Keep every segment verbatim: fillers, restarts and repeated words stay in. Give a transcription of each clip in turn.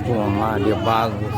Wah, dia bagus.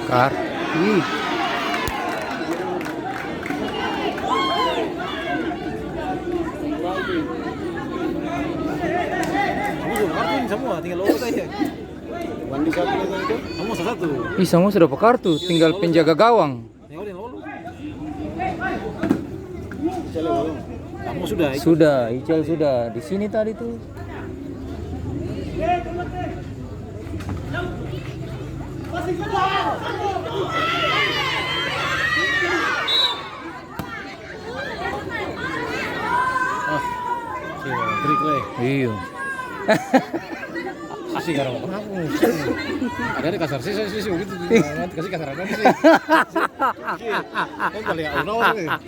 Kar-, ih. Ini semua, tinggal lolos aja. Mandi satu lagi itu. Semua satu. Ih, semua sudah pakartu, tinggal penjaga gawang. Yang lalu, yang lalu. Ical belum? Kamu sudah, Ical. Sudah, Ical sudah. Di sini tadi tuh. Ah, si Trik, le. Iya. Sisi garang apa? Ada di kasar sisi, sisi begitu. Nanti kasih kasar apa sih? Kan kali ya, udah, udah.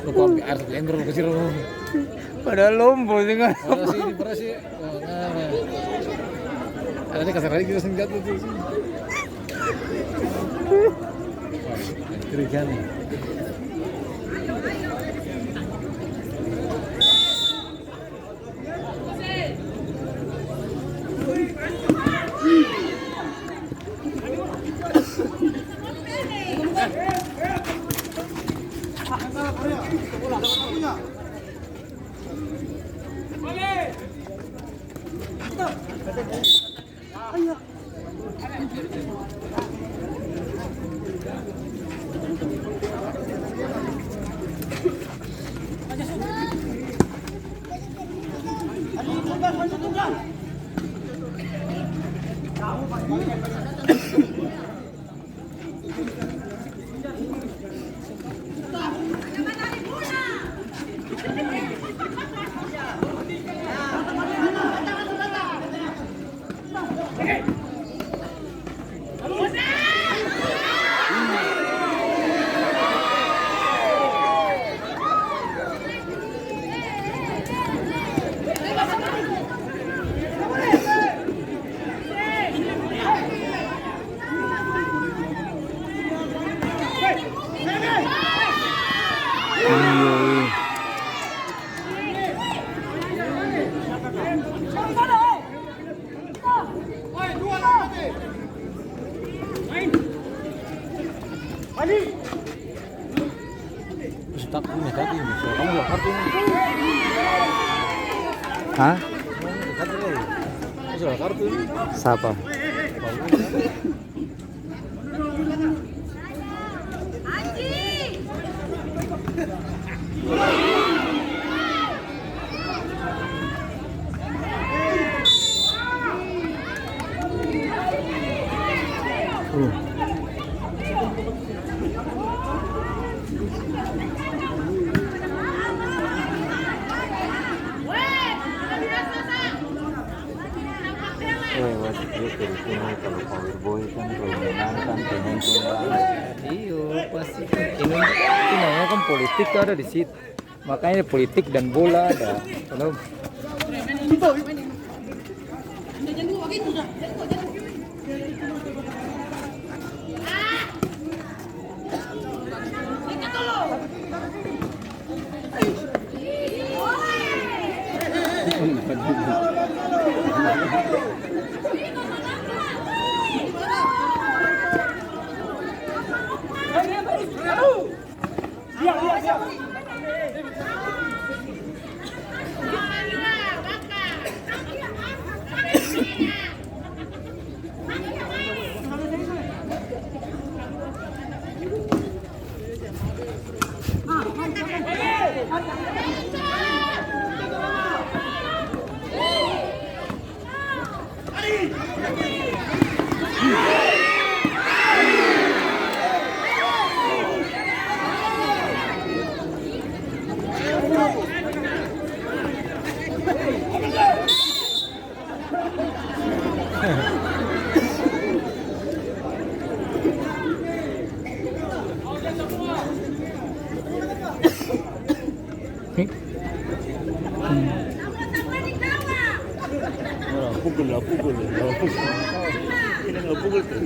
Lu kok ambil air satu ember, lu kecil, lu. Padahal lombo sih, kan? Parah sih, ini parah sih. Wah, nah, nah. Ada di kasar lagi, kita sini jatuh tuh. Wah, kerja nih. Stop ini tadi, suara kamu lah kartu ini. Hah? Ini suara kartu ini. Sapa? Eh, masih juga di sini, kalau Power Boy kan, kalau menang kan, penonton banyak. Iyo, pasti kan. Ini, itu namanya kan politik tuh ada di situ. Makanya politik dan bola ada. Kalau Pukul lah, pukul lah, pukul. Ini nggak pukul tuh.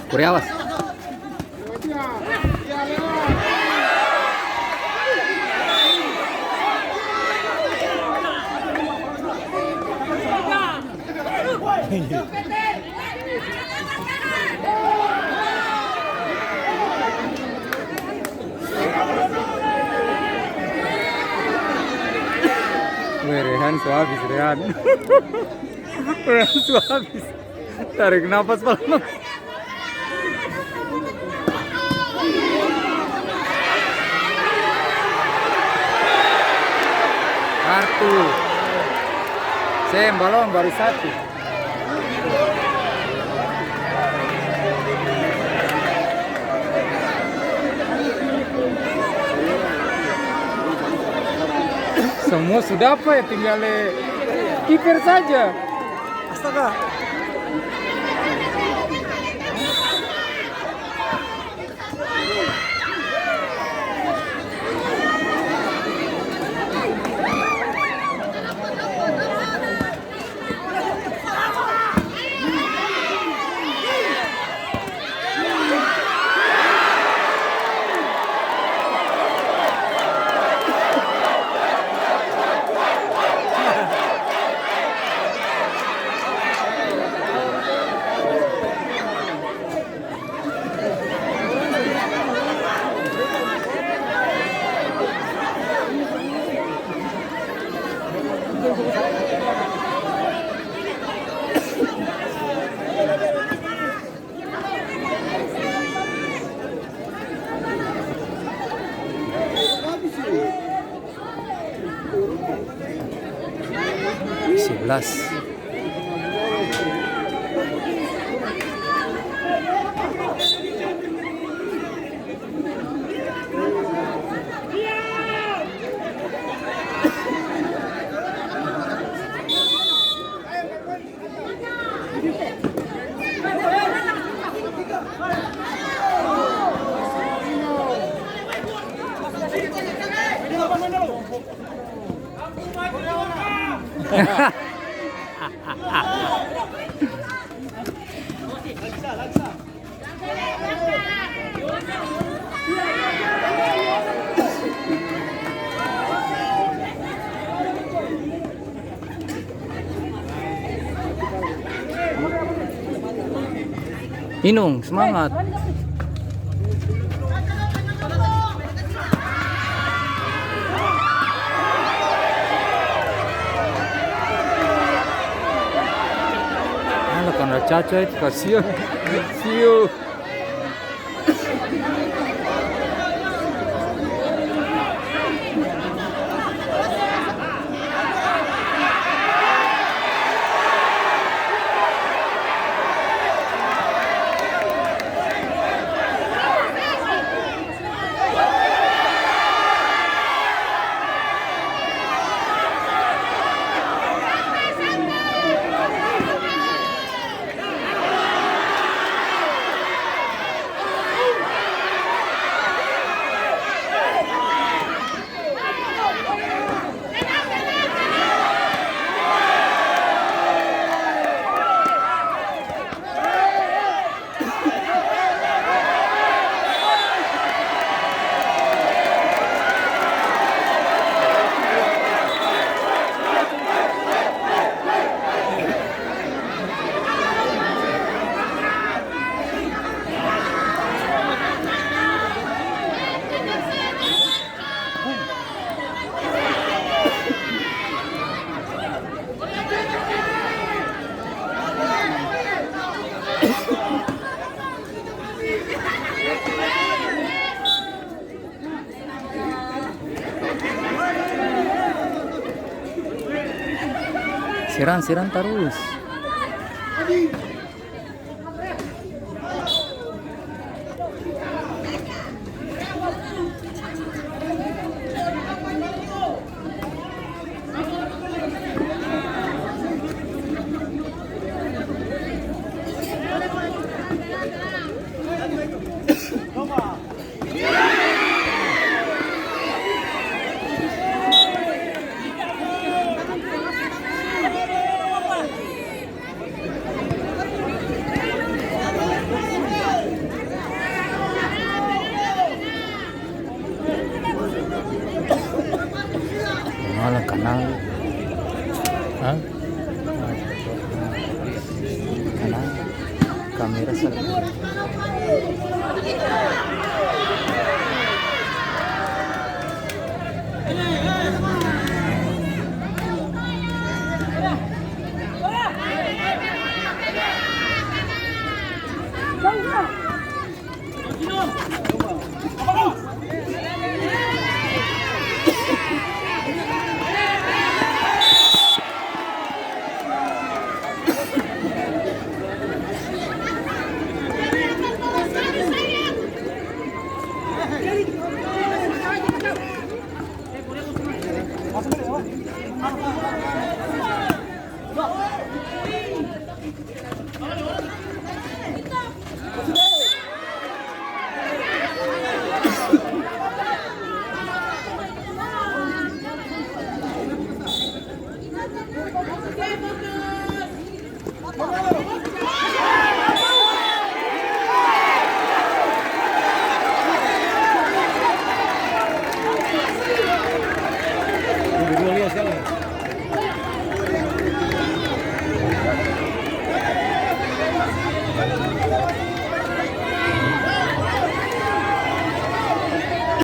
Korea, awas. Weh, Rehan su habis, Rehan. Rehan su habis. Tarik napas paleng. Kartu. Seng, balong, baru satu. Semua su dapa, ya, tinggal, eh, kiper saja. Astaga. Sebelas. Inung, semangat. Alah, karna caca itu, kasihan. Siu. Serang, serang tarus. Malam kanal. Hah? Merah sa.